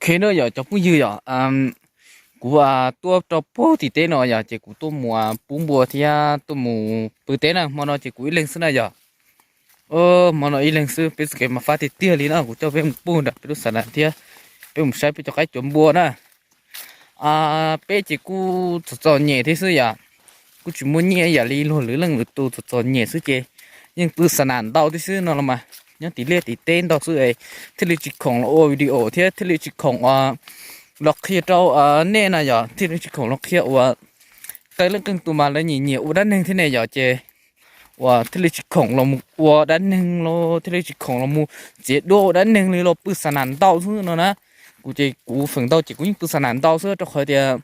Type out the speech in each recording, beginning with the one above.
Ok no yog cov phooj ywg yom, kuv tuaj rau puag tim teb no yog ces kuv tuaj mus pub npua thiab tuaj mus pw teb na, hmo no ces kuv ib leeg xwb na yog. Hmo no ib leeg xwb, peb txoj kev mas fab tiag tiag li no, kuv coj peb mus puag nram peb lub xab nam thiab peb mus saib peb cov qaib cov npua na. Peb ces kuj txom txom nyem thiab xwb yom, kuj tsis muaj nyiaj yam li luag lwm leej lwm tus, txom txom nyem xwb ces yeej pw xab nam ntau thiab xwb no los mas, nyob tim liaj tim teb ntau xwb, thiaj li tsis khoom los ua video thiab thiaj li tsis khoom los qhia rau nej na yom, thiaj li tsis khoom los qhia uas qee leej qee tus mas lawv nyiam nyiam ua dab neeg thiab ne yom, ces uas thiaj li tsis khoom los mus ua dab neeg los thiaj li tsis khoom los mus txiav duab ua dab neeg li los pw xab nam ntau xwb no na. Kuv ces kuv feem ntau ces kuv yeej pw xab nam ntau xwb rau qhov tias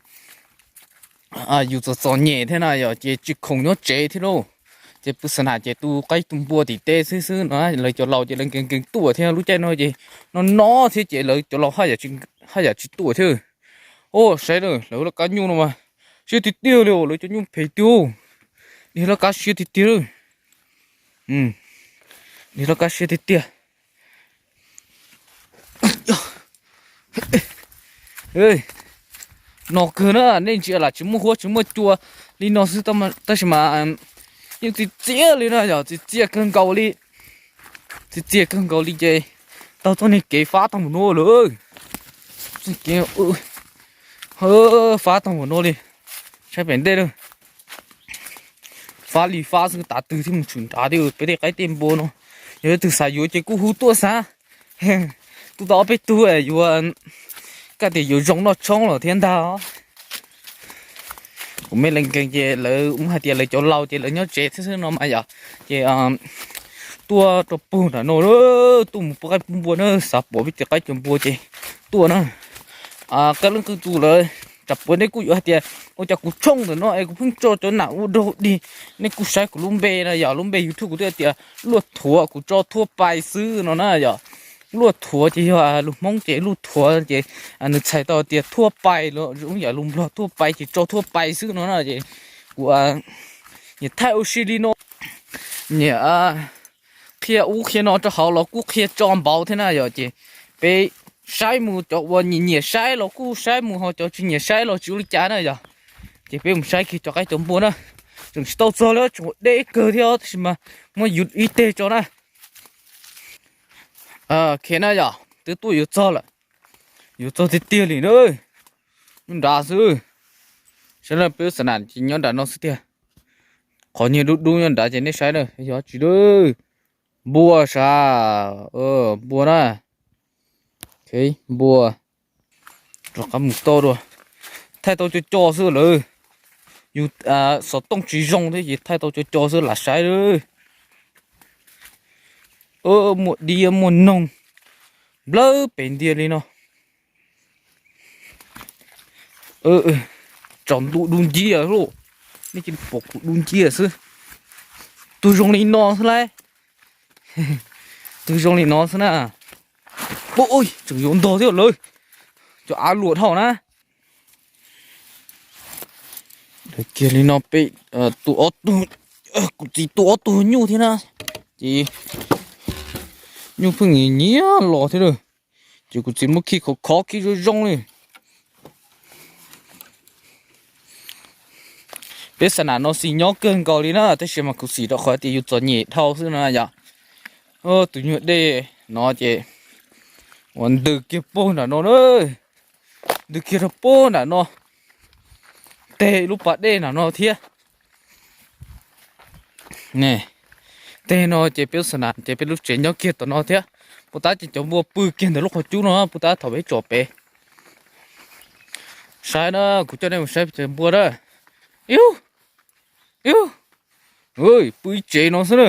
yus txom txom nyem thiab na yom, ces tsis khoom nyob tsev thiab lauj. Ces pw xab nam ces tu qaib tu npua tim teb xwb xwb no, lawv cov laus ces lawv nkees nkees tuaj thiab, lub caij no ces no no thiab ces lawv cov laus haj yam tsis tuaj thiab. Saib na, lawv laj kab nyuj no mas siab tiag tiag li, lawv cov nyuj phem tiag, laj kab siab tiag tiag, laj kab siab tiag tiag. No kawg na, nej ntsia lam tsis muaj huab tsis muaj cua li no xwb, tab sis mas yeej txias txias li na yom, txias txias kawg nkaus li, txias txias kawg nkaus li ces tau txoj niag kev fab tau mus no lawm. Txoj kev fab tau mus no li, saib pem ntej lawm. Fab li fab xwb, tav twg thiaj mus tshwm nrad thiab peb tej qaib tej npua no. Yog leej twg xav yuav ces kuj hu tuaj xav, tuaj tau ob peb tug yuav, kaj tias yuav zoo noj tshoob los thiab ntag. Kuv me leej kees ces lawv ua hais tias lawv cov laus ces lawv nyob tsev xwb xwb no mas yom, ces tuaj rau puag nram no, tuaj mus pub qaib pub npua na, xav pom peb cov qaib cov npua ces tuaj na. Qee leej qee tus lawv tsam puas nej kuj yuav hais tias ua cas kuv tshooj ntawm no es kuv pheej tso cov nam ua dog dig, nej kuj saib kuv lub npe na yom, lub npe YouTube kuv twb hais tias Luaj Thuav, kuv tso thuaj pais xwb no na yom. Luaj Thuav ces yog lus Hmoob ces Luaj Thuav ces nws txhais tau tias thuaj pais los zoo yam lus Nplog thuaj pais ces tso thuaj pais xwb no na ces kuv nyiam thaij ua si li no, nyiam qhia ub qhia no rau hauv los kuj qhia tso npaum thiab na yom, ces peb saib mus cov uas nyiam nyiam saib los kuj saib mus, ho cov tsis nyiam saib los tsis ua li cas na yom. Ces peb mus saib kiag cov qaib cov npua na, tseem tsis tau txog li, tseem ua deb kawg thiab tab sis mas muab yus ib teg tso na. Ok na yom, twb tuaj yuav txog lawm, yuav txog tiag tiag li na, nyob nrad xwb. Saib na, peb xab nam ces nyob nram no xwb tiag. Qhov niag dub dub nyob nrad ces nej saib na, yog tsis npua sav, npua na, npua. Rov qab mus tau dua, thaij tau co co xwb lawm. Yus xov tooj tsis zoo thiab ces thaij tau co co xwb lam saib lawm. Muaj dib muaj noog nplawg pem ntiag li no. Tsaus ntuj dub nciab lauj, nej cia li pom kuv dub nciab xwb. Tus zoo li no xwb lauj, tus zoo li no xwb na. Tseem yuav ntog thiab lawm, cov av luam dhau na. Kiag li no peb, kuv txiv tu ob tug nyuj thiab na, ces nyuj pheej nyiam los thiab lawm, ces kuv txiv muab khi khov khov khi zoo zoo li. Peb xab nam no xis nyob kawg nkaus li na, tab sis mas khuv xim rau qhov tias yus txom nyem dhau xwb no yom. Tus nyuag dej no ces uas ntws kiag puag nram no na, ntws kiag rau puag nram no, teg lub pas dej nram no thiab. Teg no ces peb xab nam ces peb lub tsev nyob kiag tom no thiab. Puag ta ces cov npua pw kiag ntawm lub qhov cub no, puag ta thaum peb tsom pem. Saib na, kuv coj nej mus saib cov npua na. Pw ib tsev no xwb na.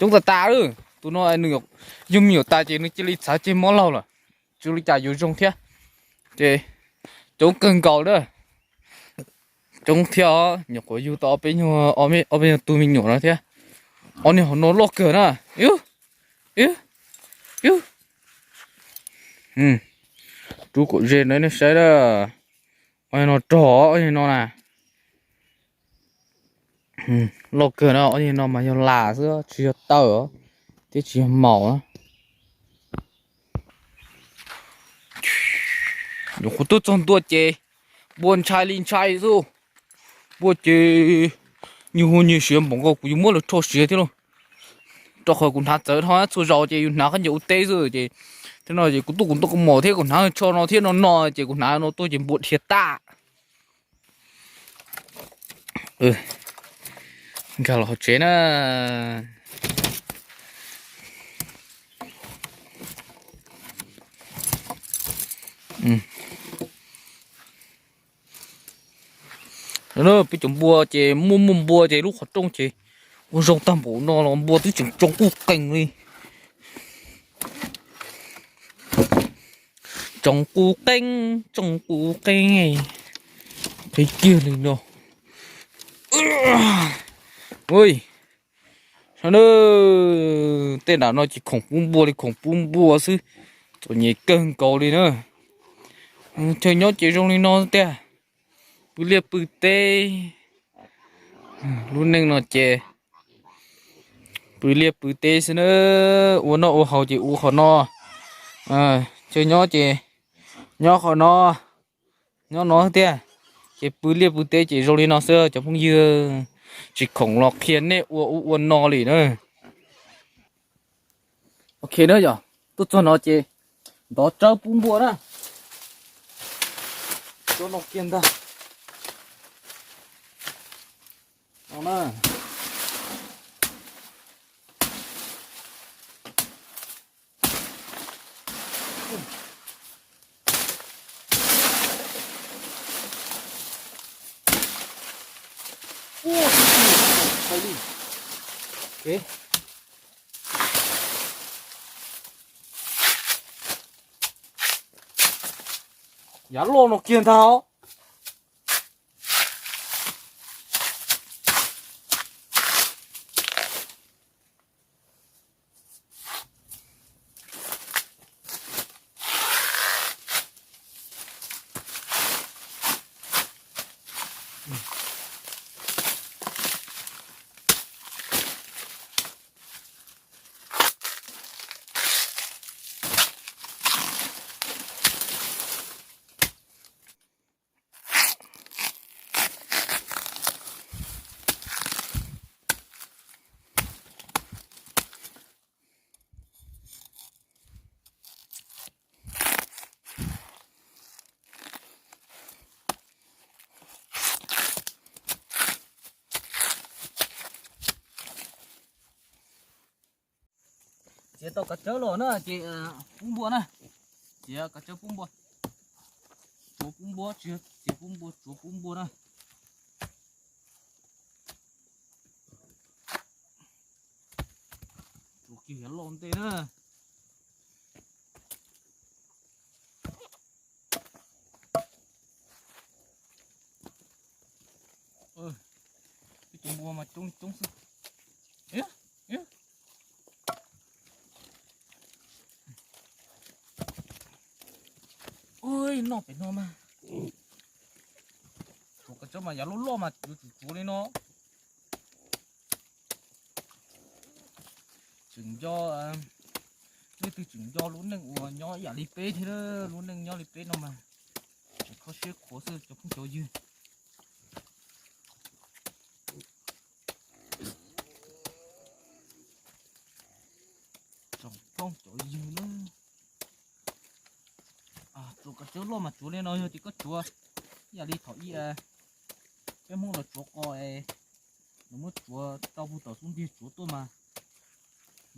Coob tas tas lawm, tus no nws yug me nyuam tas ces nws cia li txav ceg mob laug lawm, tsis ua li cas yuav zoo thiab. Ces coob kawg nkaus na, coob thiab os, nyuam qhuav yug tau ob peb nyuag, ob peb nyuag tug me nyuam no thiab. Ob niag hauv no loj kawg na. Rub kom ze no nej saib na, ob niag no rog, ob niag no na. Loj kawg no, ob niag no mas yog las xwb tsis yog taw os, thiab tsis yog maum na. Nyuam qhuav tuaj txog ntua ces npua ntshai li ntshai xwb. Npua ces nyias hu nyias siav npaum nkaus kuv yuav muab lawv rho siav thiab lauj. Rau qhov kuv hnav txawv dhau txhua zaus ces yus hnav khaub ncaws ua teb xwb ces, thiab no ces kuv tuaj kuv ntaus kaus mom thiab kuv hnav tsho no thiab no no ces kuv hnav no tuaj ces npua dhia tag. Nkag los hauv tsev na. Peb cov npua ces muaj muaj npua ces lub qhov rooj ces ua zoo tag npaum no los npua twb tseem tsoo quj qees li. Tsoo quj qees, tsoo quj qees, qhib kiag li no. Ui, saib na, tej nram no ces khoom pub npua li khoom pub npua xwb, txom nyem kawg nkaus li na. Chaw nyob ces zoo li no tiag, pw liaj pw teb. Lub neej no ces pw liaj pw teb xwb na, ua noj ua haus ces ua qhov no, chaw nyob ces nyob qhov no, nyob no tiag. Ces pw liaj pw teb ces zoo li no xwb cov phooj ywg, tsis khoom los qhia nej ua ub ua no li na. Ok na yog, tuaj txog no ces ntov tsawb pub npua na. Tso no kiag ntag. No na. Yav loj no kiag ntag. Txiav tau kav tsawb los na ces pub npua na. Txiav kav tsawb pub npua. Tsuav pub npua, tsis txiav pub npua, tsuav pub npua na. Tsuav kiag yav loj ntej na. Peb tus npua mas coob li coob xwb. Ui, noj pem no mas. Tsuav kav tsawb mas yav loj loj mas yuav tsum tsuav li no. Tseem nco, leej twg tseem nco lub neej uas nyob ib yam li peb thiab, lub neej nyob li peb no mas tseem kho siab qhuav xwb cov phooj cov ywg. Tsoom phooj cov ywg na, tsuav kav tsawb loj mas tsuav li no, yog tias koj tsuav ib yam li thaum ub peb Hmoob los tsuav qos es lawv muab tsuav tau puag tom xub ntiag tsuav tuaj mas,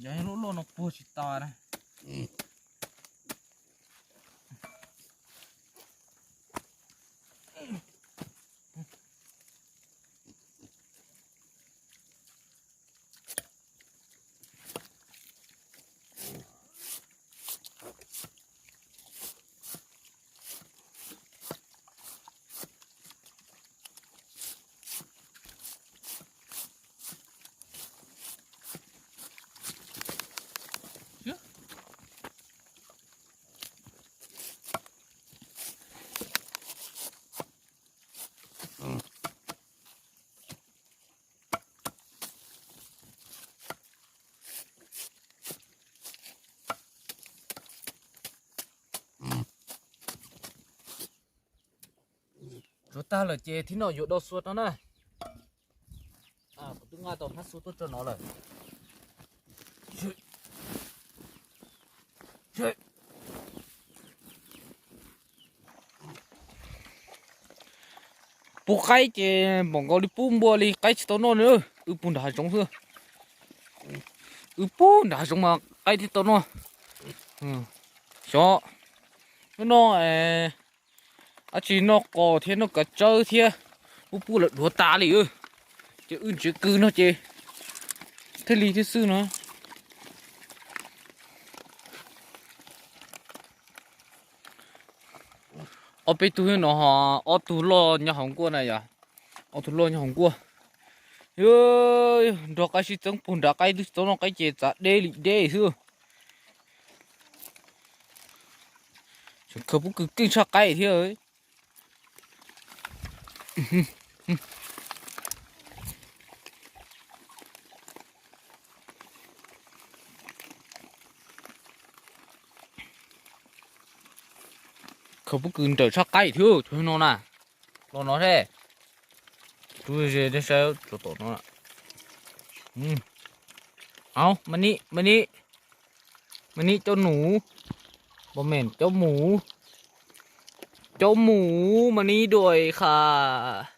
yog loj loj no puag tsis tas na. Duav tag lawm ces thib no yuav do xua no na. Kuv twb nqa tau hnab xua tuaj rau no lawm. Pub qaib ces npaum nkaus li pub npua li, qaib tsis tau noj na. Wb pug nram hav zoov xwb. Wb pug nram hav zoov mas qaib thiaj tau noj. Xyov, hnub no dab tsi noj qos thiab noj kav tsawb thiab, pub pub lawm duav tas li. Ces wb ntsiav kws no ces thiaj li thiab xwb no. Ob peb tug no ho, ob tug loj nyob hauv nkuaj na yom. Ob tug loj nyob hauv nkuaj. Nrog qaib sib txeeb, pug nram qaib twb tsis tau noj qaib ces txav deb li deb xwb. Khaws pob kws keej tshaj qaib thiab. Khaws pob kws nrawm tshaj qaib thiab no na. Los no thiab. Rub ze nej saib tso tom no. Au, mas ni, mas ni, mas ni cov nuv, bom mem cov muv, cov muv mas ni dua qhas.